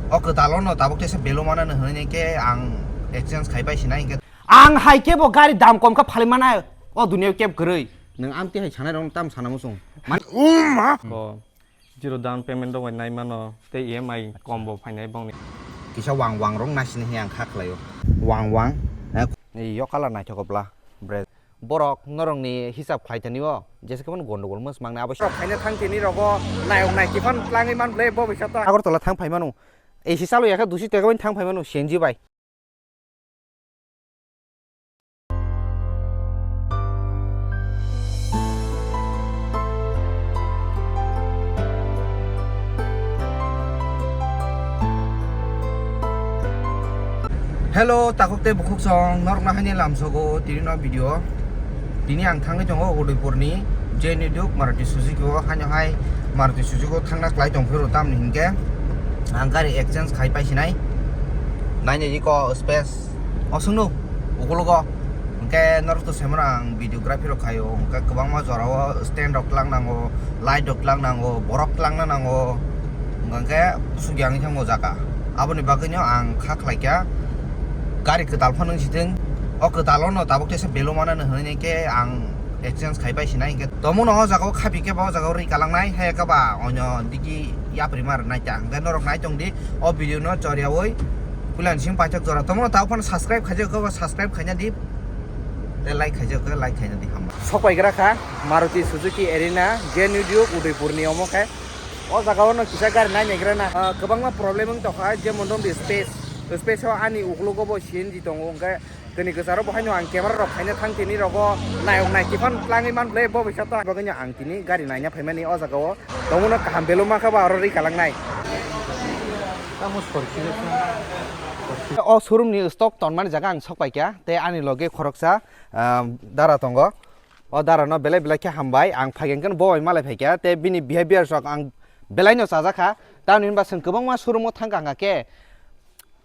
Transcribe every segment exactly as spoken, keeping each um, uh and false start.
O kwtalo no tabuk teisa beloma nani hwnwi khe ang exchange khai pai sinai hwnkhe. Ang hai khe bo gari dam kom kha phalwi manai o duniya keb kwrwi. Nwng amtwi hai sanai rok tam sana muchung. Man- Ko zero down payment rok bai nai mano tei E M I kom bo phainai bongni. Kisa wang wang rok nasini he ang kha khlaio. Wang wang. Ni yo color naithok bla. Bre. Borok norokni hisab khlai tani o, jesa khe bono gondogol mws mangnai abo. Borok khaina thang tini rogo nayok nai kiphang tlangwi man ble bo bisa ta. Agartala thang phai manu. A C chalo yakha dusi tega bai thang phai manu C N G bai. Hello, takhuk tei bukhuk song, norok nahani lamsogo tini no video. Tini ang thangwi tongo Udaipurni J N Duke Maruti Suzuki o, haino hai Maruti Suzuki o thangna klai tong phiro tamni hinkhe ang gari exchange khai paisinai. Nainai riko space o sungno ukulogo. Hwnkhe norok to semano ang videography rok khaio, hwnkhe kwbangma jorao stand rok tlang nango, light rok tlang nango, borok tlangna nango, hwnkhe sugya wngwi thangma o jaga. Aboni bagwino ang kha khlaikha gari kwtal phano wngsithwng, o kwtalo no tabuk teisa beloma nani hwnwi khe ang exchange khai pai sinai, hwnkhe tomungno o jaga o khapi khe ba o jaga o rwi kalangnai, hai khe ba onyo digi yapri ma rwnai ta, hwnkhe norok nai tong di o video no choriyaui. Puila ni simi paithak jora. Tongmano tabuk phano subscribe khaijak khe ba subscribe khaina di. Tei like khaijak khe like khaina di, hambai. Sok pai gra kha Maruti Suzuki Arena, J N Duke, Udaipur ni omo khe. O jaga o no kisa gari nai naigra na. Ah, kwbangma problem wng tokha, jemon romdi space. Space o ani uklogo bo C N G tongo, hwnkhe kini kwcharo bo haino ang camera rok khaina thang tini rogo nayok nai kiphang tlangwi man ble bo bisa to. Bagwino ang tini gari naina phaimani o jaga o. Tongmano kaham beloma khe ba oro rwi kalangnai. Tamo sorkhe. O showroom ni stock tonmani jaga ang sok paikha, tei ani loge khoroksa, ah, dara tongo. O dara no belai belai khe hambai, ang phaikha hwnkhe bo bai malai phaikha, tei bini behavior sok ang belai no chajakha. Tamoni hinba chwng kwbangma showroom o thangkha hwnkha khe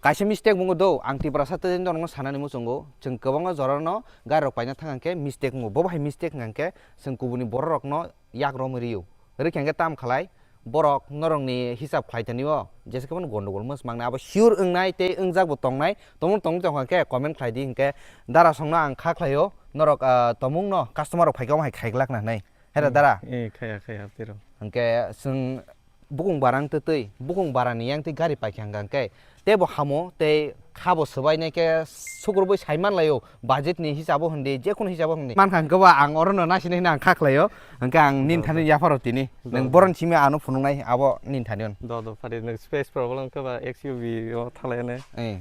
kaisa mistake mungo do, ang Tiprasa tei norokno sanani muchungo, chwng kwbangma jorano gari rok paina thangkha hwnkhe mistake mungo, bo bahai mistake hwnkha hwnkhe chwng kubuni borok rokno yak romwi rw-o. Rwkhe hwnkhe tam khlai, borok norokni hisab khlai tani o, jesa khe bono gondogol mws mangnai, abo sure wngnai tei wngjak bo tongnai, tongmung tongwi tongkha khe comment khlai di, hinkhe dara songno ang kha khlaio, norok, ah, tomungno customer rok phaikha omo hai khai glak na hinwi. Hera dara? Eh, khaya, khaya, tiro. Hinkhe chwng bukung barang twi twi, bukung barani yang twi gari paikha hwnkha khe, tei bo hamo, tei kha bo swbai nai khe sukrubui sai man laio, budget ni hisabo hwndi, jekunu hisabo hwndi. Mankha hwnkhe ba ang orono naisini hwnwi ang kha khlaio, hwnkhe ang nini thani yapharo tini. Nwng boroni simi ano phunuknai, abo nini thani hwn. Do, do, phari nwng space problem khe ba X U V o thalai ne. Eh.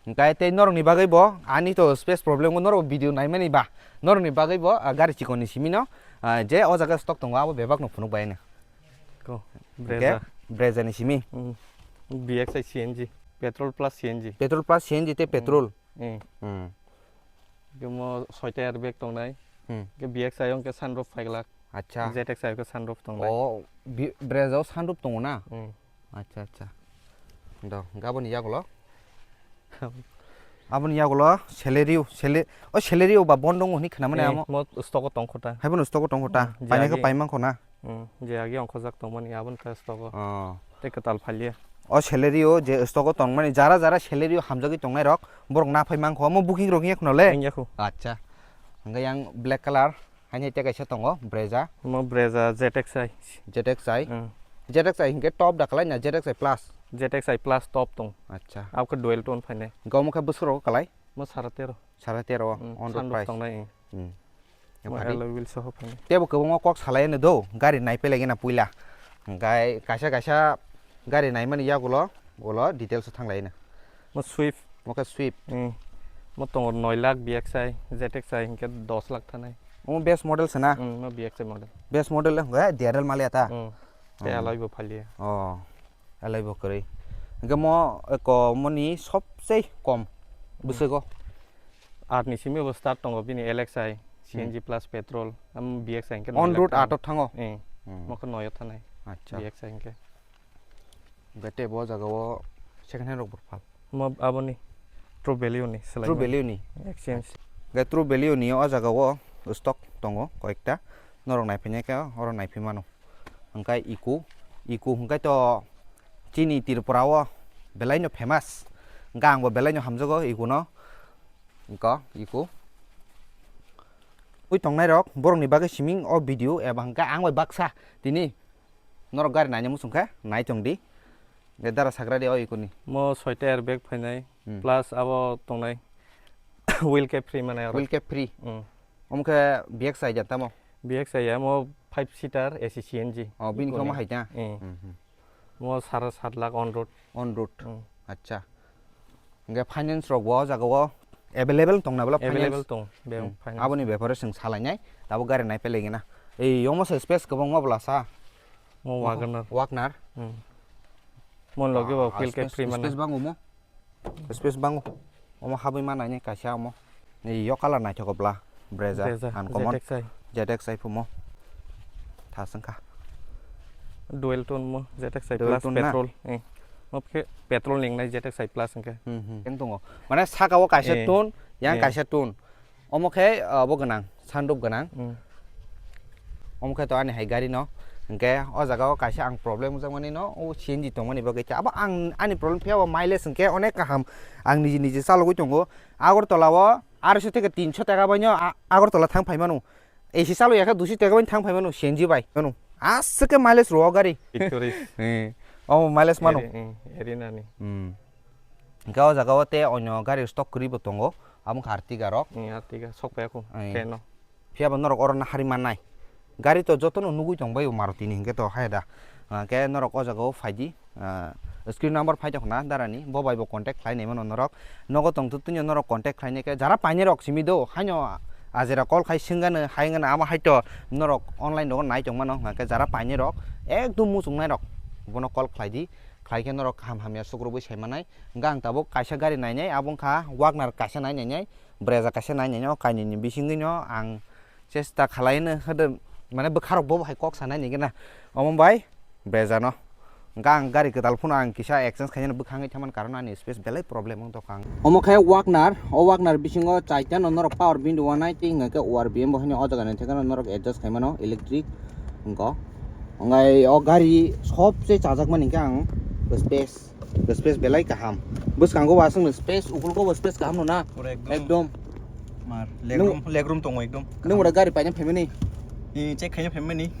Hwnkhe tei norokni bagwi bo, ani to space problem o norok video naimani ba, norokni bagwi bo, ah, gari chikon ni simi no, ah, je o jaga stock tongo abo bebak no phunuk bai no. Ko, Hwnkhe Brezza. Brezza ni simi. Mm. B X I C N G, petrol plus C N G. Petrol plus C N G tei petrol. Mm. Mm. Kemo soita airbag tongnai. Hmm. Ke B X I hwnkhe sunroof phailak. Acha. Z X I hwnkhe sunroof tongnai. O, bi-, Brezza o sunroof tongo na? Hmm. Acha, acha. Do, gaboni yagulo. Aboni yagulo Celerio, Cele-, o Celerio ba bondo hwnwi khna mani. Eh, amo. Mo stock o tongkho ta. Haibono stock o tongkho ta. Hmm, Paina khe jagi. Paimang kho na? Hmm, je agi ongkhojak tongmani aboni khe stock o. Oh. Tei kwtal phalia. O Celerio je stock o tongmani, jara jara Celerio hamjagwi tongnai rok, borok na phai mankho, omo booking rok wngya khno le? Wngya khu. Acha. Hwnkhe yang black color, haini tei kaisa tongo, Brezza. Omo Brezza Z X I. Z X I? Hmm. Z X I hwnkhe top da kalai na Z X I plus? Z X I plus top tong. Acha. Abokhe dual tone phainai. Hwnkhe omo khe bwswk rogo kalai? Mo sara tero. Sara tero, Hmm, on road sunroof price. Tongnai, eh. Hmm. Mo Padi. Alloy wheel soho phainai. Tebo kwbangma kok salai no do, gari nai pelai gana puila. Hwnkhe kaisa kaisa gari naimani yagulo, ulo details o thanglai no. Mo Swift. Mo khe Swift. Hmm. Mo tongo noi lakh B X I, Z X I hwnkhe dos lakh thanai. Omo base model se na? Hmm, mo B X I model. Base model hwnkhe D R L maliya ta? Hmm. Tei Hmm. alloy bo phalia. Oh. Alai bo kwrwi. Hwnkhe mo eko moni sobsei kom bwswgo. Aat ni simi bo start tongo bini L X I, C N G Hmm. plus petrol, am B X I hwnkhe On road aat o thango. Eh, Hmm. mo khe noi o thanai. Acha. B X I hwnkhe. Bete bo jaga o second hand rok bo phal. Mo aboni True Value ni selai True mani. Value ni? Exchange. Hwnkhe True Value ni o jaga o stock tongo koyekta. Norok naiphai nai khe oro naiphai mano. Hwnkhe Eeco, Eeco hwnkhe to chini Tripura o Belai no famous. Hwnkhe ang bo belai no hamjago ikuno. Hwnkhe iku. Ui tongnai rok borok ni bagwi siming o video eba hwnkhe ang bai baksa tini norok gari naina muchung khe nai tong di. Hwnkhe dara sagra di o ikuni. Mo soita airbag phainai, Hmm. plus abo tongnai wheel cap free mane aro. Wheel cap free. Hmm. Omo khe B X I jan tamo? B X I ya, mo five seater A C C N G. Oh, bini khe omo hai ta? Hmm. Hmm, hmm. Mo sara sat lakh on road. On road. Hmm. Acha. Hwnkhe finance rok bo o jaga o available tong na bwla finance? Available tong, be Hmm. finance. Aboni bepare chwng salainai, tabuk gari nai pele gina. Ei, omo se space kwbangma bwla sa? Mo Wagoner. Wagoner? Hmm. Mon logi bo Ah, wheel cap space, free mane. Space bango mo? Space bango. Omo habwi ma naini kaisa omo. Ni yo colour naithok bwla. Brezza, Brezza, uncommon. Z X I. Z X I phumo. Thaswng kha. Dual tone mo, Z X I Dual plus tone na? Petrol. Eh. Mo khe petrol ning nai Z X I plus hwnkhe. Hmm, hmm. Yang tongo. Mane saka o kaisa Eh. tone, yang Eh. kaisa tone. Omo khe, uh, bo gwnang, sunroof gwnang. Hmm. Omo khe to ani hai gari no. Hwnkhe o jaga o kaisa ang problem wngjakmani no, o C N G tongmani bagwi khe. Abo ang ani problem phiya bo mileage hwnkhe onek kaham. Ang niji niji chalogwi tongo. Agartala o aroiso theke tinso taka bai no a-, Agartala thang phai mano. A C chalwi ya khe duiso taka bai thang phai mano C N G bai. Mano. Aswk khe mileage rwo o gari. Victory. Eh, omo mileage mano. Eri, eh, eri nani. Hmm. Hwnkhe o jaga o tei onyo gari stock kwrwi bo tongo. Abo wngkha Ertiga rok. Hmm, Ertiga sok paiya kho. Ai. Khe no. Phiya bo norok oro nahari mannai. Gari to jotono nugui tong bai o Maruti ni hinkhe to hai da. Ah, khe norok o jaga o phai di. Ah, screen number phai tong khna dara ni. Bo bai bo contact khlai nai mano norok. Nogo tong twi no norok contact khlai nai khe jara painai rok simi do. Haino ajera call khai swng gano hai gano amo hai to norok online rogo nai tong mano. Hwnkhe jara painai rok ekdom muchung nai rok bono call khlai di. Khlai khe norok kaham hamya sukrubui sai manai. Hwnkhe ang tabuk kaisa gari nainai, abo wngkha Wagoner kaisa nai nainai, Brezza kaisa nai nainai, o kainwini bisingwino ang chesta khlai no hodo, mane bwkharok bo hai kok sanai ni gana. Omo bai Brezza no. Hwnkhe ang gari kwtal phano ang kisa exchange khainani bwkhangwi thaman karon ani space belai problem wng tongkha ang. Omo khe Wagoner, o Wagoner bisingo chaita no norok power window wanai tei hwnkhe O R B M bo haino o jaga naithok no norok adjust khai mano electric wngkha. Hwnkhe o gari sobse chajakmani hwnkhe ang space. Space belai kaham. Bwskango bo aswkno space, ukulgo bo space kaham no na? Pura ekdom. Ekdom. Mar, legroom, legroom tongo ekdom. Nwng ora gari paina phaimani? I check khaina phaimani.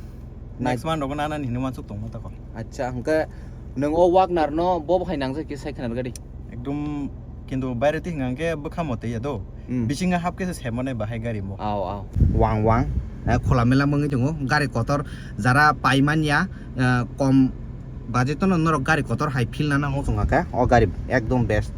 Next month rogo nana ni hinwi wansuk tongma tako. Acha, hwnkhe nwng o Wagoner no bo bo hai nangjak khe sai khna gari? Ekdom, kintu baire twi hwnkha hwnkhe bwkha mo twi ya do. Hmm. Bisingo hap khe se semonai bahai gari mo. Aw, aw. Wang wang. Eh, khula mela wngwi tongo. Gari kotor jara paimanya, eh, kom budget no norok gari kotor hai feel nana wng tongkha khe. O gari ekdom best.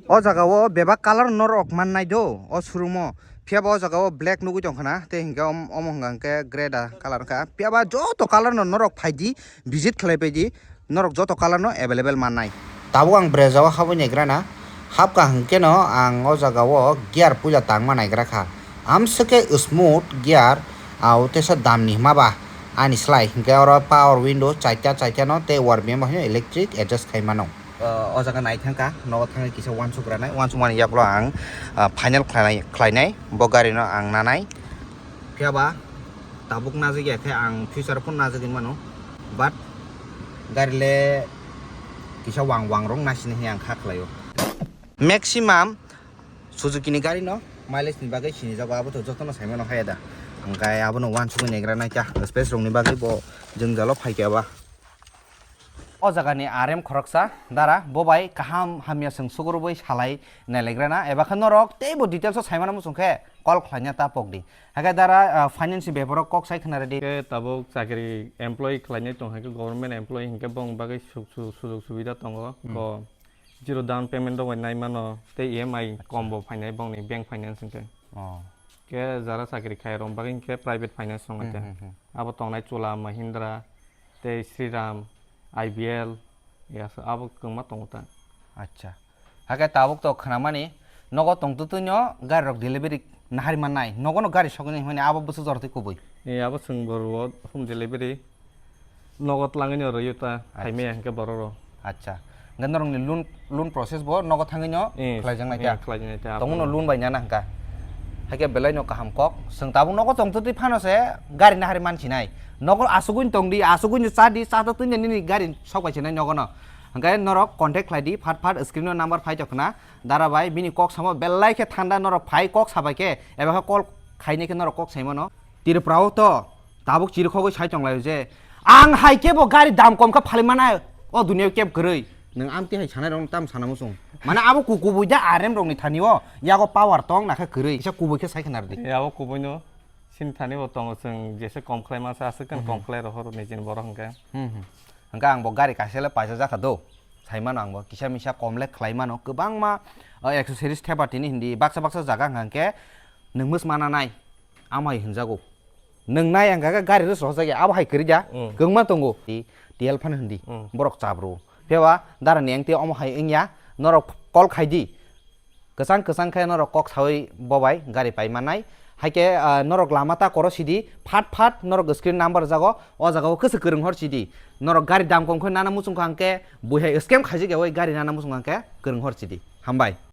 O jaga o bebak colour norok mannai do, o showroom o. Phiya ba o jaga o black nugwi tongkha na, tei hinkhe om-, omo hwnka hwnkhe grey da colour wngkha. Phiya ba joto colour no norok phaidi, visit khlai paidi. Norok joto colour no available mannai. Tabuk ang Brezza o habwi naigra na, hapkha hwnkhe no ang o jaga o gear puila tangma naigra kha. Amswk khe smooth gear, au teisa dam ni hwnma ba ani slai hwnkhe oro power window chaita chaita no tei O R B M bo haino electric adjust khai mano. O jaga nai thangkha, nogo thangwi kisa wansuk ranai, wansuk mani yagulo ang, ah, final khlai-, khlainai, bo gari no ang nanai. Phiya ba tabuk najak ya khe ang future phone najagwi mano, but gari le kisa wang wang rok naisini hinwi ang kha khlaio. Maximum Suzuki ni gari no mileage ni bagwi sinijago, abo to jotono sai mano haya da. Hwnkhe abono wansugwi negra naikha, space rok ni bagwi bo jwngjalo phaikha ba. O jaga ni R M khoroksa dara, bo bai kaham hamya chwng sugrubui salai nailagrana, eba khe norok teibo details o saimano muchung khe call khlaina ta pok di. Hakhe dara, ah, finance ni beparo kok sai khna rwdi. Khe tabuk chakri employee khlainai tong hai khe government employee hinkhe bong bagwi suk-, su-, sujog subida tongo. Hmm. Ko zero down payment rok bai nai mano tei E M I Acha. Kom bo phainai bongni bank finance hinkhe. Oh. Khe jara chakri khai rok bagwi hinkhe private finance rok Hmm, naikha. Hmm, hmm. Abo tongnai Chola, Mahindra, tei Shriram, I B L, ya, abo kwbangma tongo ta. Acha. Hakhe tabuk to khnamani, nogo tongtwtwino gari rok delivery nahari mannai, nogono gari soknai hwnmani abo bwswk jorotwi kubui? Eh, abo chwng bo rwo home delivery, nogo twlangwino rwio ta, Acha. Phaimaya hinkhe borok rok. Acha. Hwnkhe norokni loan, loan process bo nogo thangwino Eh, khlaijaknai eh, ta? Khlaijaknai ta, Tongmano abo. Loan bai nana hwnkha. Hakhe belaino kaham kok. Chwng tabuk nogo tongtwtwi phano se gari nahari mansinai. Nogo asugwini tongdi, asugwini chadi, chata twini nini gari sok bai chinai nogono. Hwnkhe norok contact khlaidi, phat phat screen o number phai tongkhna. Dara bai bini kok samo belai khe thanda, norok phai kok sabai khe eba khe call khaini khe norok kok saimano. Tripura o to tabuk chirikhogwi sai tonglaio je, ang hai khe bo gari dam kom khe phalwi manai, o duniya keb kwrwi. Nwng amtwi hai sanai rok tam sana muchung. Mane abo ku-, kubui da R M rok ni thani o, yago power tong na khe kwrwi. Kisa kubui khe sai khna rwdi. Abo kubui no. Sini thani bo tongo, chwng jesa kom khlai masa aswk khe kom khlai rohor nijini borok hwnkhe. Hmm, hmm. Hwnkhe ang bo gari kaisa le paisa jakha do. Sai mano ang bo kisa misa kom le khlai mano. Kwbangma, o, accessories thepa tini hindi baksa baksa jaga hwnkha hwnkhe nwng mws mana nai. Amo hai hwnjago. Nwng nai ang kha gari rw sohojak ya. Abo hai kwrwi da. Hmm. Kwbangma tongo. Ti-, T L phan hindi. Hmm. Borok chabru. Phiyaba dara ni ang te omo hai wngya. Norok call khai di. Kwchang kwchang khe norok kok saui bobai gari pai mannai. Haikhe, ah, norok lama ta koro sidi, phat phat norok screen number jago, o jagao kwswk kwrwng hor sidi. Norok gari dam kom khe nana muchung kha hwnkhe, buihai scam khaijak ya oi gari nana muchung kha hwnkhe kwrwng hor sidi. Hambai.